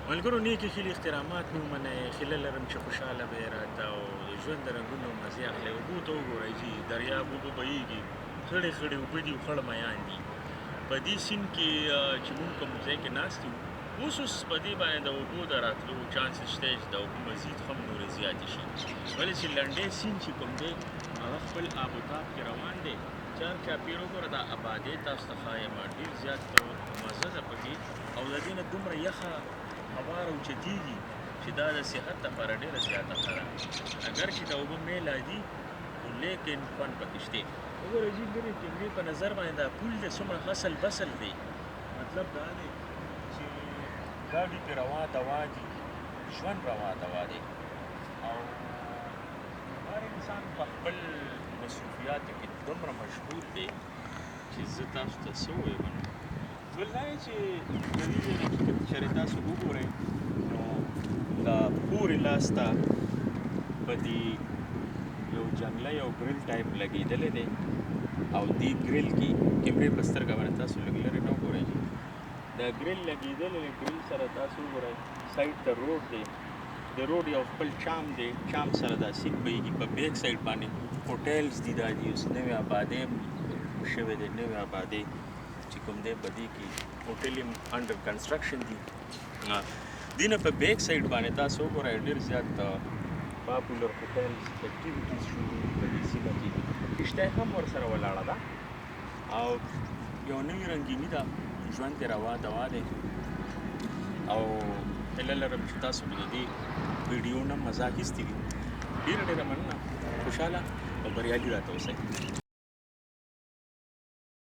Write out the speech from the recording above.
ملګرو نیکې هیلې احترامات مې ومنئ، هیله لرم چې خوشحاله به یې راته او د ژوند د رنګونو مزې اخلئ. اوبو ته وګورئ جي، دریاب اوبه بهیږي، خړې خړې اوبه دي او خړ میان دي. په دې سیند کې چې مونږ کوم ځای کې ناست یو، اوس اوس په دې باندې د اوبو د راتلو چانسز شته چې د اوبو مزید هم نورې زیاتې شي، ولې چې لنډی سیند چې کوم دی هغه خپل آب و تاب کې روان دی. چار چاپېر وګوره، دا ابادۍ تاسو ته ښایم، ډېر زیات مزه ده پکې، او د دې نه دومره یخه هوا راوچتېږي چې دا د صحت لپاره ډېره زیاته ښه ده. اګر چې دا اوبه میله دي خو لیکن خوند پکې شته. وګوره جي، لرې کیمرې په نظر باندې دا پول دی څومره حسل بسل دی، مطلب دا دی چې ګاډي پې روا دوا دي، ژوند روا دوا دی، او هر انسان په خپل مصروفیاتو کې دومره مشغول دی چې زه تاسو ته څه ووایم. نو بل دا چې د دې ځای نه چې چېرې تاسو وګورئ نو دا پورې لاس ته په دې یو جنګله یو ګرل ټایپ لګېدلی دی، او دې ګرل کې کیمرې په سترګه باندې تاسو لږ لرې نه وګورئ، دا ګرل لګېدلی دی، ګرل سره تاسو وګورئ سایډ ته روډ دی، د روډ یو خپل چام دی، چام سره دا سیند بهیږي. په بیک سایډ باندې هوټلز دي، دا دي اوس نوې آبادۍ شوې دی، نوې آبادۍ چې کوم دی په دې کې هوټل هم انډر کنسټرکشن دي. دې نه په بیک سایډ باندې تاسو وګورئ ډېر زیات پاپولر هوټلز اکټیویټیز شروع دي په دې سیمه کې، کښتۍ هم ورسره ولاړه ده او یو نوې رنګیني ده، ژوند یې روا دوا دی. او هیله لرم چې تاسو به د دې ویډیو نه مزه اخیستې وي. ډېره ډېره مننه، خوشحاله او بریالي راته اوسئ.